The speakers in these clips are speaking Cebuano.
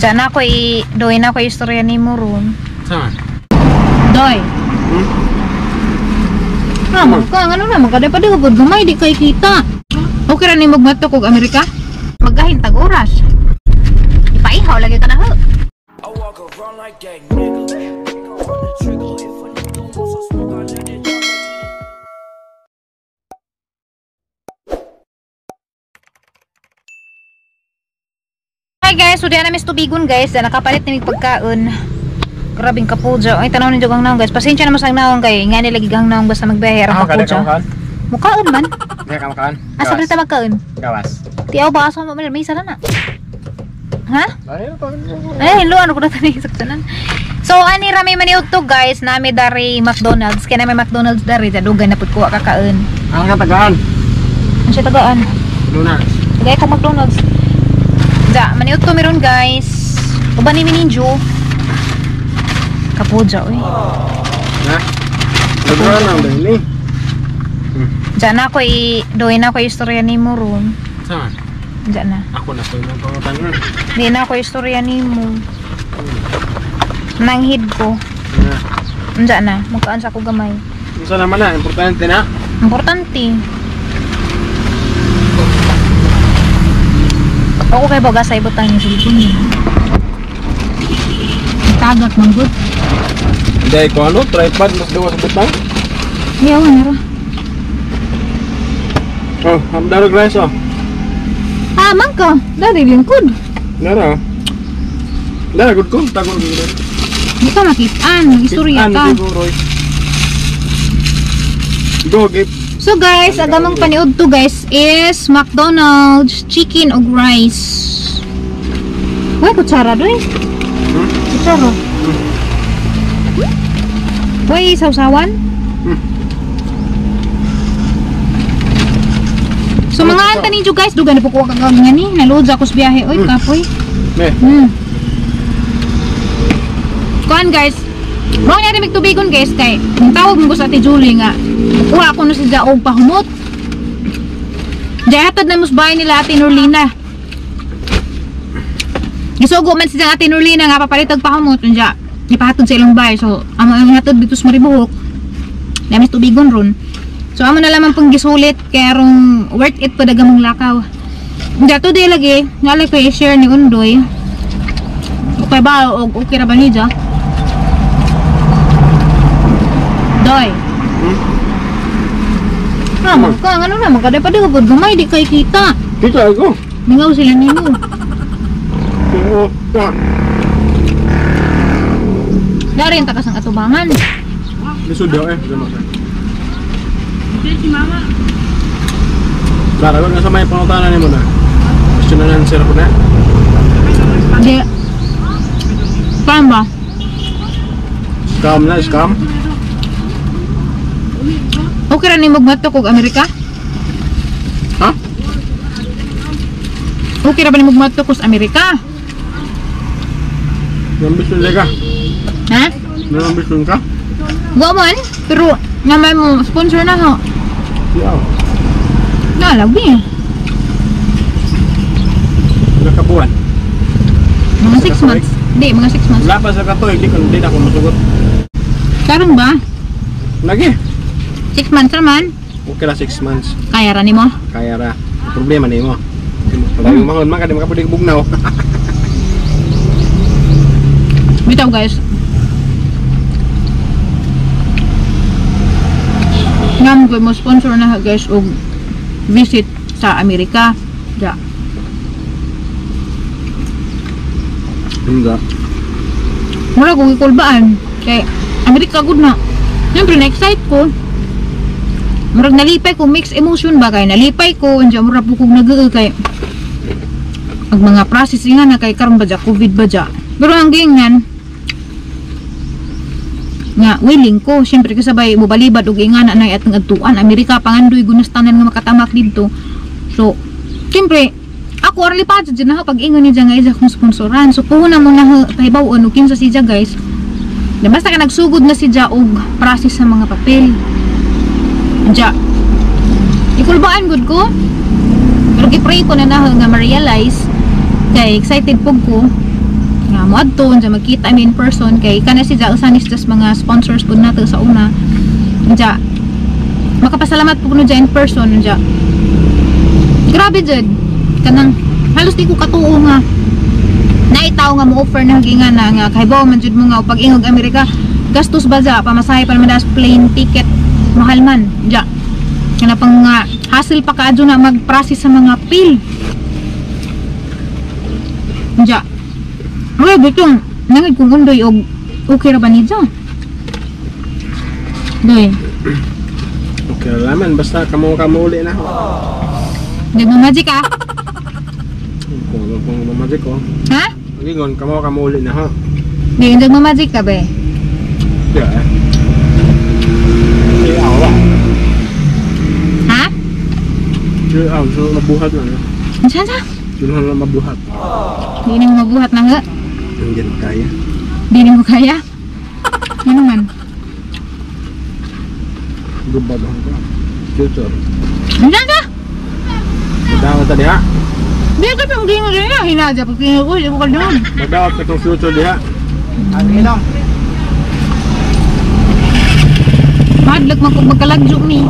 Diyan ako i doy na ko istorya nimo ron. Saan? Doy. Hmm? Naman ka, ano naman ka, dapat di ko gamay, di kay kita. Okay ra ni magmatok og Amerika? Magahin tag oras. Ipaihaw lagi ka na ho. I walk around like that nigga. Pull the trigger if a nigga wants some smoke, I let it drop. Hi guys, so diyan na mis tubigon guys, na nakapalit ni mig pagkaon. Grabing kapudyo. Ay tanaw ninyo gang naong guys. Pasensya na mo sa naong kay nga nila gigang naong basta magbiyahe ra Ako ka, di kapudyo. ka makaan? Mukaon man. Di ka makaan? Asa ba ta magkaon? Gawas. Tiyaw ba asa mo may sala na. Ha? Ay, Ay, hello, ano ko na tanig saktanan. So, ani rami maniud to guys, nami dari McDonald's. Kaya nami McDonald's dari, dadugan na pud ko kakaon. Ang katagaan. Ano siya tagaan? Luna. Tagay ko McDonald's. Da, maniud to meron guys. Uban ni ninjo. Kapudya, uy. Na? Nagro na ang dali. Diyan na ako i-doy na ako istorya nimo ron. Saan? Diyan na. Ako na po yung pangutan ron. Di na ako istorya nimo. Nanghid ko. Na. Diyan na. Magkaan sa ako gamay. Unsa naman na, importante na. Importante. Ako kay baga sa ibutang yung cellphone niya. Tagak man good. Hindi ko ano, tripod, mas gawa sa butang. Yaw na ra. Oh, ang darog rice oh. Ah, man ka. Dari lingkod. Nara. Dara good ko, tago gud. Di ka makitaan. Istorya ka. Go, give. So guys, agamang paniud to guys is McDonald's chicken og rice. Uy, kutsara doy. Hmm? Kutsara. Uy, sausawan. Hmm. So mga anta ninyo guys, dugan na po ko kagawin nga ni. Naload ako sa biyahe. Uy, kapoy. Me. Kuan guys, mao na rin tubigon guys kay ang tawag mo ko sa Ate Julie nga kuha ko na siya og pahumot. Diya hatod na musbay nila Ate Norlina. Gisugo man siya Ate Norlina nga papalit og pahumot unya ipahatod sa ilang bay. So amo ang hatod dito sa Maribuhok. Namis tubigon ron. So amo na lamang pong gisulit kay arong worth it pa dagamong lakaw. Unya today lagi ngalay ko i-share ni Undoy. Okay ba o okay ra ba ni dya? Doy. Hmm? Naman ka, ano naman ka, dapat di ko gamay, di kay kita. Kita ako. Mingaw sila nimo. Oo. Ah. Dari ang takas ng atubangan. Lisod daw eh. Gano'n siya. Dara, nga sa may pangutanan nimo na. Gusto na answer ko na. Di. Saan ba? Scam na, scam. Okay ra ni magmatok og Amerika? Ha? Okay ra ba ni magmatok sa Amerika? Nambison ka. Ha? Nambison ka? Wa man, pero naman mo sponsor na ho. Yeah. Na lagi. Nakabuan. Mga 6 months. Di, mga 6 months. Wala pa sa katoy, di ko di na ako masugot. Karon ba? Lagi. 6 months naman. Okay ra 6 months. Kaya ra nimo? Kaya ra. Problema nimo. Pag mangon man ka di makapudi bugnaw. Bitaw guys. Ngam ko mo sponsor na guys og visit sa Amerika. Ja. Hindi. Mura kong ikulbaan kay Amerika gud na. Siyempre na-excite ko. Murag nalipay ko, mixed emotion ba kay nalipay ko, unja mura po kong nag kay ang mga process nga na kay karon ba ja COVID ba ja. Pero ang gingan nga willing ko syempre kasabay mobalibad og ingana na atong adtuan Amerika pangandoy gunas tanan nga makatamak didto. So syempre ako arali pa jud na pag ingon ni ja nga isa akong sponsoran. So puhon na mo na pahibaw-on og kinsa si ja guys. Na basta ka nagsugod na si ja og process sa mga papel. Ja. Ikulbaan gud ko. Pero gi-pray ko na na nga ma-realize kay excited pug ko. Nga moadto unsa magkita mi in person kay kana si Ja usa ni just mga sponsors pud nato sa una. Unsa makapasalamat pud kuno ja in person unsa. Grabe jud. Kanang halos di ko katuo nga naitaw nga mo offer na hagingan na nga kahibaw man jud mo nga pag ingog Amerika gastos ba ja pamasahe pa naman das plane ticket mahal man ja. Kana pang nga hassle pa kaadyo na mag-process sa mga pill. Ja. Uy, bitong nangig kong undoy og okay ra ba ni ja? Doy. Okay ra man basta kamo kamo uli na. Nagmamagic ka? Kung mamagic ko. Ha? Ingon kamo kamo uli na ha. Di nagmamagic ka ba? Yeah. Di awa. Ha? Di aw, so mabuhat na. Unsa sa? Di na mabuhat. Di na mabuhat na nga. Hindi na kaya. Di na mo kaya? Ano man? Gubad ako ka. Future. Unsa sa? Madawat ta diha. Di ka pa maging ganyan. Hinadya pag tingin ko, di ko kaldoon. Madawat ka tong future diha. Ano? Madlag man kung magkalagyo ni.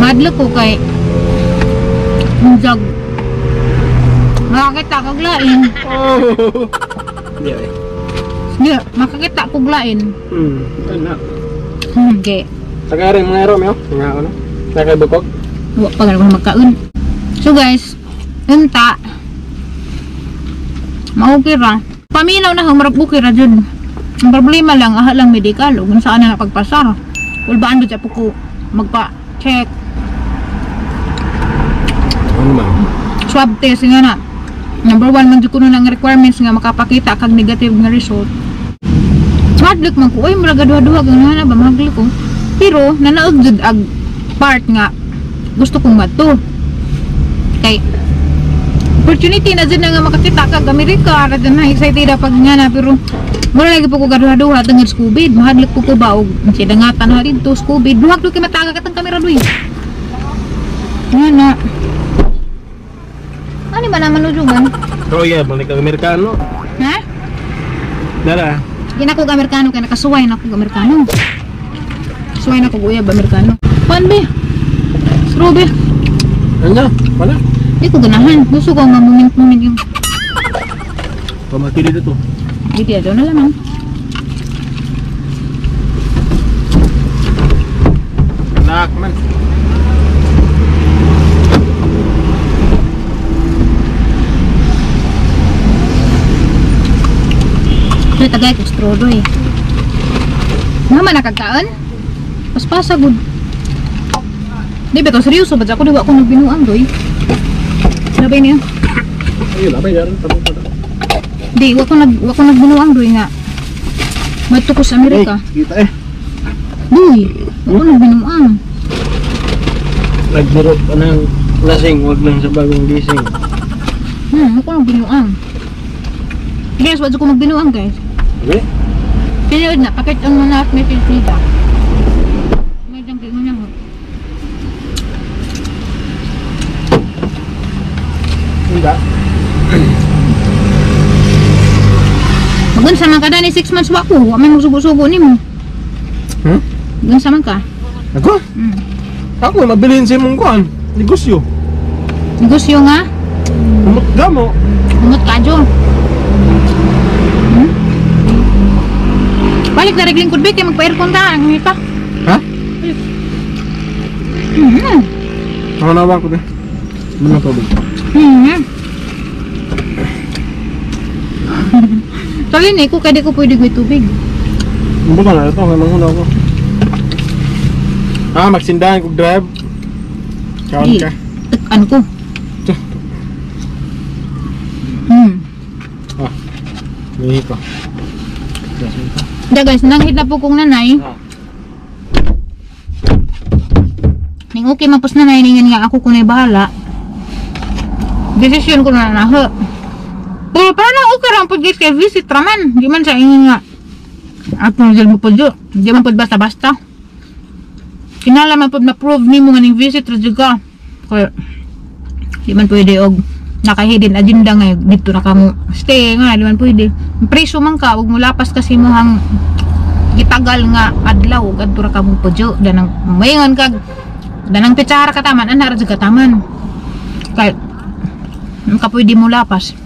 Madlag ko kay jag. Makakita kag lain. Oh. Di ay. Di, makakita kog lain. Ana. Okay. Tagaring mga ero mo. Nga ano? Nakay bukog. Wa pa gani magkaon. So guys, unta maukir ra. Paminaw na murag okay ra jud. Ang problema lang aha lang medical ug unsa na pagpasar. Kulbaan jud po ko magpa-check. Ano man? Swab test nga na. Number 1 man jud kuno nang requirements nga makapakita kag negative nga result. Madlok man ko, oy murag duha-duha nga na ba madlok ko. Pero nanaog jud ag part nga gusto kong madto. Kay opportunity na jud na nga makakita kag Amerika, ra jud na excited na pag nga na pero mura lagi po ko gaduha-duha tungod sa COVID. Mahadlok po ko ba og sidangatan na didto sa COVID. Duhag do kay mataga katang kamera doy. Nga na. Ano ba naman ujugan? Pero yeah, balik kag Amerikano. Ha? Dara. Di na ko Amerikano kay nakasuway na ko Amerikano. Suway na ko uyab Amerikano. Pan be. Strobe. Ano? Wala. Di ko ganahan. Gusto ko nga moment-moment yung Pamatili dito. Dito daw na lamang. Nak man. Ito tagay ko strodo eh. Mama nakagkaon? Paspasa gud. Di ba to seryoso ba ako di wa ko nagbinuang doy. Labay niya. Ay, labay daron tamo pa. Di wa ko nagbinuang doy nga. Madto ko sa Amerika. Kita eh. Doy, wa ko nagbinuang. Nagbiro pa ng lasing, wag lang sa bagong gising. Wa ko nagbinuang. Guys, wa ko magbinuang guys. Okay? Pinood na, pakit ang mga message nila. May dang kayo na. Hindi. Magun sa man ka ni 6 months wa ko. Wa may magsugo-sugo nimo. Hmm? Magun sa man ka. Ako? Hmm. Ako mabilin sa imong kuan, negosyo. Negosyo nga. Umot gamo. Umot kadyo. Balik na reglingkod be kay magpa-aircon ta ang hita. Ha? Hmm. Ako na ko be. Muna tubig. Sorry na ko kay di ko pwede ko tubig. Bukan na ito, kay manghuna ko. Ah, magsindahan kog drive. Kaon ka. Tekan ko. Ah. Mihi ko. Da guys, nanghit na po kong nanay. Ning okay man pos nanay ningan nga ako kunay bahala. Desisyon ko na na. Pero parang na okay ra pud guys kay visit ra man. Di man sa ingon nga. Ato jud mo pud di man pud basta-basta. Kinala man pud ma-prove nimo nga ning visit ra jud ka. Kaya di man pwede og naka-hidden agenda nga dito na ka mo stay nga, di man pwede. Preso man ka, wag mo lapas kasi mo hang gitagal nga adlaw ug adto ra ka mo pudyo danang maingon kag danang pitsara ka taman, ana ra jud ka taman. Kay ka pwede mo lapas.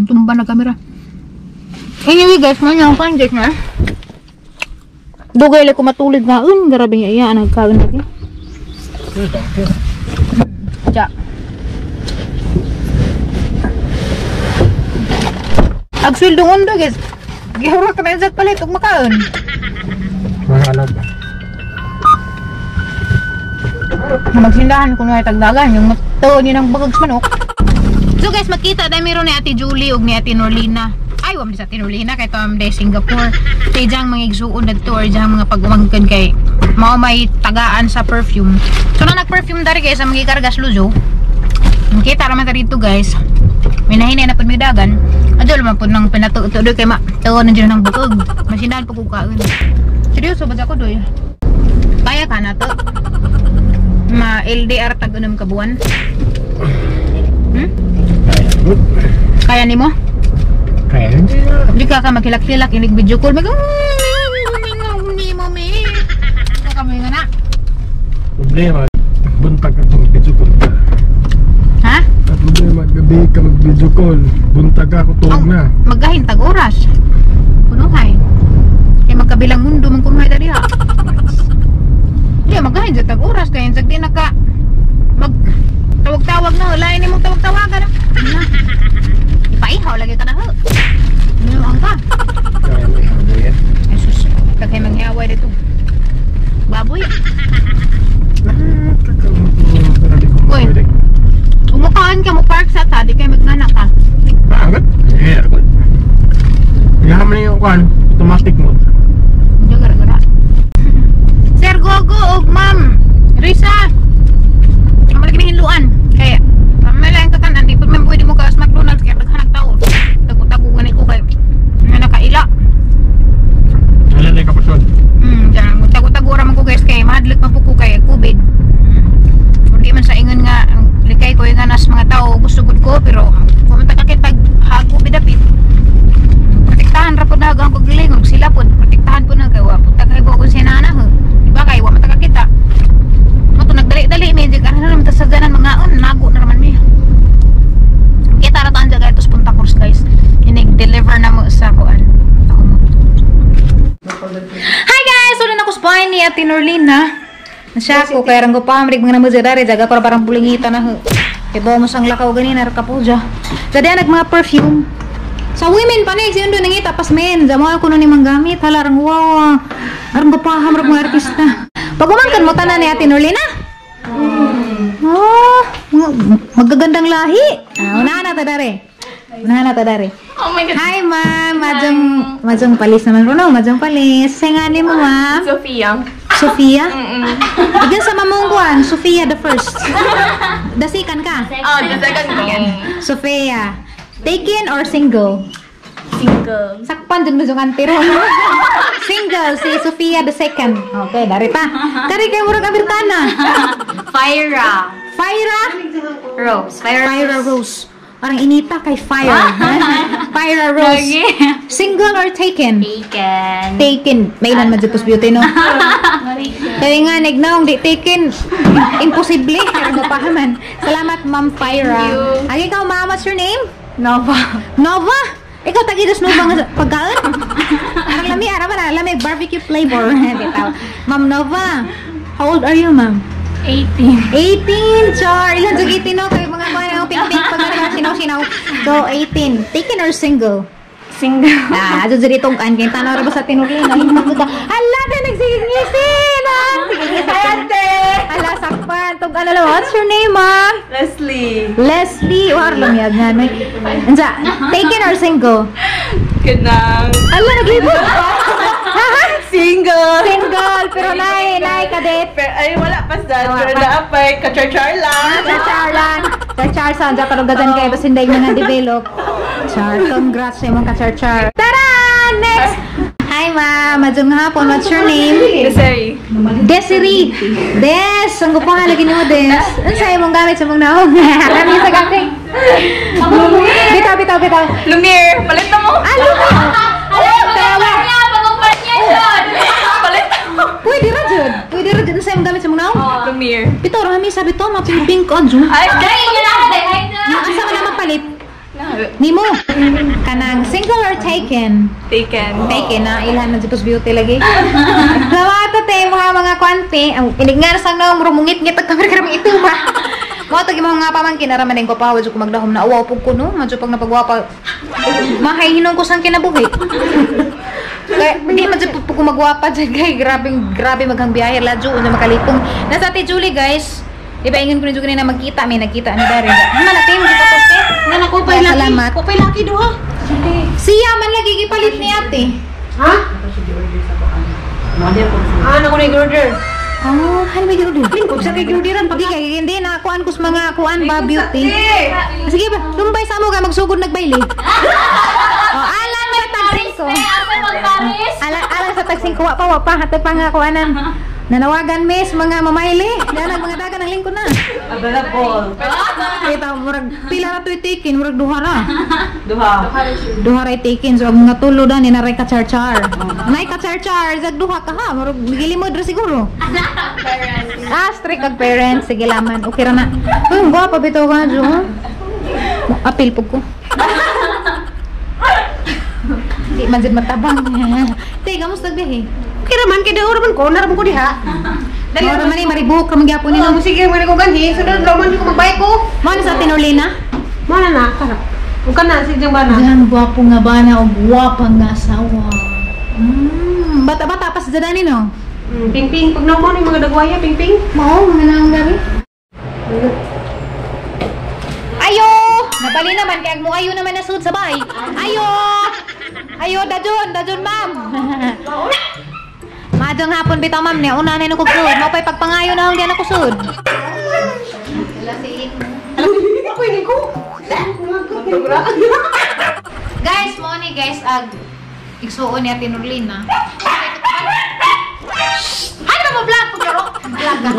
Tumba na kamera. Anyway guys, man yung kan guys na. Dugay lang ko matulog nga grabe nga iya nagkaon lagi. Ja. Ag sweldo undo guys. Gihura ka na sa palit og makaon. Mga ba. Magsindahan ko na tagdagan yung matuon ni ng bagag sa manok. So guys, makita dahil meron ni Ate Julie ug ni Ate Norlina. Ay, wam sa Ate Norlina kay to am day Singapore. Kay diyang mga igsuon dadto or diyang mga pag-umangkan kay mao may tagaan sa perfume. So na nag-perfume dari guys sa mga ikargas luzo. Makita ra man ta dito guys. Minahinay na pud mi dagan. Adyo man pud nang pinatuo doy kay ma tuon na dyan ng bukog. Masindahan pud ko kaon. Seryoso ba ako doy? Kaya ka na to? Ma LDR tag unom ka buwan? Kaya. Kaya nimo? Kaya. Hindi ka ka maghilak-hilak inig video call mag nimo mi. Ka kami nga na. Problema, buntag ka mag video call. Ha? Problema, gabi ka mag video call. Buntag ako tuog na. Magahin tag oras. Kunuhay. Kay magkabilang mundo man kunuhay dali ha. Di magahin sa tag oras kay insag di naka mag tawag-tawag na lain nimong tawag-tawagan na. Ipaihaw lagi ka na ho. Ano ang ka? Kaya may haboy yan. Ay sus, kay mangyaway dito. Baboy. Uy. Umukaan ka mo park sa ta, di kay magnana ka. Bakit? Eh, good. Yaman na yung kwan, automatic mode. Hindi gara-gara. Sir Gogo og Ma'am Risa. Ang malaki hinluan. Kaya may lang katanan di pud man pwede mo ka sa McDonald's kaya daghan tao. Tago-tago gani ko kay nga nakaila. Nalalay ka pa son. Diyan tago-tago ra man ko guys kay mahadlok man po ko kay COVID. Di man sa ingon nga ang likay ko nga nas mga tao gusto gud ko pero kung man ta kakitag ha COVID dapit. Protektahan ra pud na ang paggaling ug sila pud protektahan pud na kay wa pud ta kay ko kung sinana ho. Di ba kay wa man ta kakita. Mo to nagdali-dali mi di karon naman ta sa ganan mga nago na raman mi. Kita ra ta anja guys Punta Cruz guys. Inig-deliver na mo sa kuan. Ako mo. Hi guys, so na ako sa bahay ni Ate Norlina. Nasya ko kay ranggo pa amrig mga namo dere jaga ko parang pulingita na ho. Kay mo sang lakaw ganina ra kapuja. Jadi nag mga perfume. Sa women pa ni siya nangita pas men. Jamo ko ni manggamit hala rang wow. Arang gapaham ra mga artista. Pagumangkan mo tanan ni Ate Norlina. Oh, magagandang lahi. Unahan na ta dare. Unahan na ta dare. Oh my God. Hi ma'am, majong palis naman runo, majong palis. Singani mo ma'am? Sophia. Sophia? Bigyan sa mamungkuan, Sophia the first. Dasikan ka? Oh, the second one. Sophia. Taken or single? Single. Sakpan dun mo yung antiro. Single, si Sophia the second. Okay, dari ta. Kari kay murag Amerikana. Fyra. Fyra? Rose. Fyra, Fyra Rose. Parang inita kay Fire. Fyra Rose. Single or taken? Taken. Taken. May ilan man dyan beauty, no? Kaya nga, nagnaong di taken. Imposible. Pero mapahaman. Salamat, Ma'am Fyra. Ay, ikaw, ma'am, what's your name? Nova. Nova? Ikaw, tag-idos Nova nga pagkaon? Arang lami, ara ba na? Lami, barbecue flavor. Ma'am Nova, how old are you, ma'am? 18. 18, char! Ilan sa 18, no? Kaya mga mga pink-pink pag sinaw-sinaw. So, 18. Taken or single? Single. Ah, adto diri tong an kay tanaw ra ba sa tinulin. Hala, na nagsigingisin. Ate. Hala sakpan tong ano lang. What's your name, ma'am? Leslie. Leslie. War lamyag nga noy. Unsa? Taken or single? Kanang. Hala, naglibot pa. Single. Single, pero nay, nay kadet. Pero, ay, wala pa sa. Wala Pero pa. naapay, ka-char-char lang. Char lang. Char sa dyan karugadan kay basin day mga develop. Char, congrats sa imong ka-char-char. Tara! Next! Hi Madyong hapon. What's your name? Desiree. Desiree. Des, ang gupo nga lagi nimo, Des. Unsa imong gamit sa mong naong? Kami sa gamit. Bitaw, bitaw, bitaw. Lumiere. Palit na mo. Ah, lumi. Tawa. Palit na mo. Pwede ra jud. Pwede ra jud. Unsa imong gamit sa mong naong? Lumiere. Bitaw ra mi sabi to, mapipink ka jud. Ay, Asa man naman palit? Nimo. Kanang single or taken? Taken. Taken na ilhan man si beauty lagi. Salamat te mga kwante. Ang inig nga sang naong murag mungit-ngit ag kamera karon ito ba. Mo to gimong nga pamangkin ara man ko pa ko magdahom na uwaw pug ko no. Madyo pag napagwapa. Mahay hinong ko sang kinabuhi. Kaya hindi man jud pug ko magwapa jud kay grabe grabe maghang biyahe ladyo unya makalipong. Nasa Ate Julie guys. Di ba ingon ko ni Julie na magkita may nagkita ni Darren. Man ate mo kita poste. Nga ko pay laki. Salamat. Ko pay laki duha. Siya man lagi gipalit ni ate. Ha? Ah, nako na order. Oh, ano ba yung order? Lingkod sa kay orderan Di kay hindi na kuan kus mga kuan ba beauty. Sige ba, lumbay sa mo ka magsugod nagbayle. Oh, alan sa tagsingko. Alan alan sa tagsingko wa pa hatag pa nga kuanan. Nanawagan miss mga mamayle. Dalag mga dagan ang lingkod na. Available. Kita murag pila ra to'y taken, murag duha ra. Duha. Duha ra taken so ang mga tulo dan ni naray ka char-char. Nay ka char-char, zag duha ka ha, murag gilimod ra siguro. Ah, strict ag parents, sige laman. Okay ra na. Uy, ang gwapa bitaw ka jo. Apil pug ko. Di man jud matabang. Te, kamusta gbiyahe? Okay ra man kay daw ra man ko, naram ko diha. Dali ra man ni maribuk ra man gyapon ni Oh, no. sige man ko ganhi, sunod ra man ko magbay ko. Mao ni sa atin Orlina? Mo na na, tara. Ug kana si jang bana. Diyan gwapo nga bana og gwapa nga asawa. Bata-bata pa sa dani no. Ping ping pag mo ni mga dagwaya ping ping. Mao mga nang gabi. Ayo! Nabali naman kay mo ayo naman nasud sa bay. Ayo! Ayo dajon, dajon ma'am. Maadjong hapon bitaw ma'am niya una na ko sud. Mao pay pagpangayo na ang diyan ako sud. Ako ini ko. Guys, mo ni guys ag igsuon ni Ate Nurlina. Ano ba mo vlog paglaro? Vlog ka.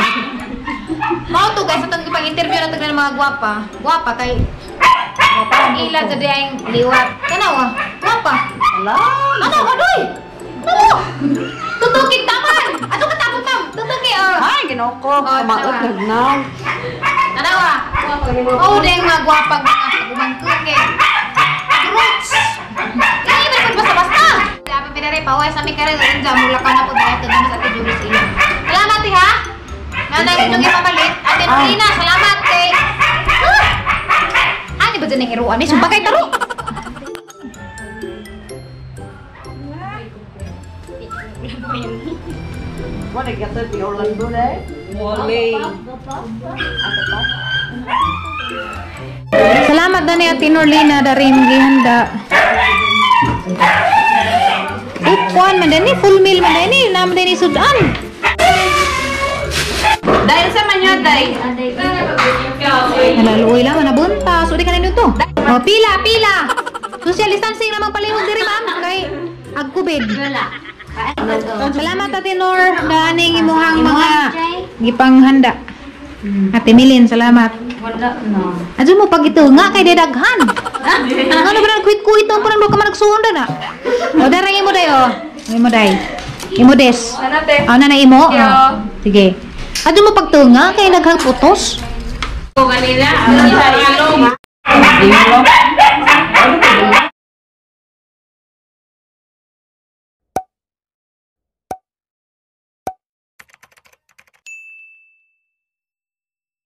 Mao to guys atong ipang-interview na tagnan mga gwapa. Gwapa kay gwapa ang ila sa diyang liwat. Tanaw ah. Gwapa. Ala. Ano adoy? Ano? Tutukin taman. Ato ka tapon ma'am. Tutuki oh. Ay, ginoo ko. Oh, Kamaot nagnaw. Tanaw ah. Oh, dayang mga gwapa mga pagumangkon kay roots. Kaya ba basta-basta? Sabi pinare paway sa mi kare unja mula ka na pud ito naman sa Ate Julie sa iyo. Salamat ha. Nanay inyong ipapalit. Ate Nurlina, salamat kay. Ani ba dyan ang iruan ni sumbagay taro. Wala gyud ti Orlando dai. Wala. Salamat na ni Ate Nurlina darim gihanda. Kuan man dani full meal man dani naman dani sudan. Dahil sa manyo day. Nalaluoy lang manabunta. So di ka na nito. Oh, pila pila. Social distancing lamang palihog diri ma'am kay ag-COVID. Salamat Ate Nor daaning imuhang mga gipanghanda. Ate Milin, salamat. Wala na. Adyo mo pag ito nga kay daghan. Ano ba nag quit ko ito parang do ka man nagsuon na. O darang imo day oh. Imo day. Imo des. Ano te? Ah, na na imo. Yo. Oh. Sige. Adyo mo pagtunga kay daghang putos. Ko kanila.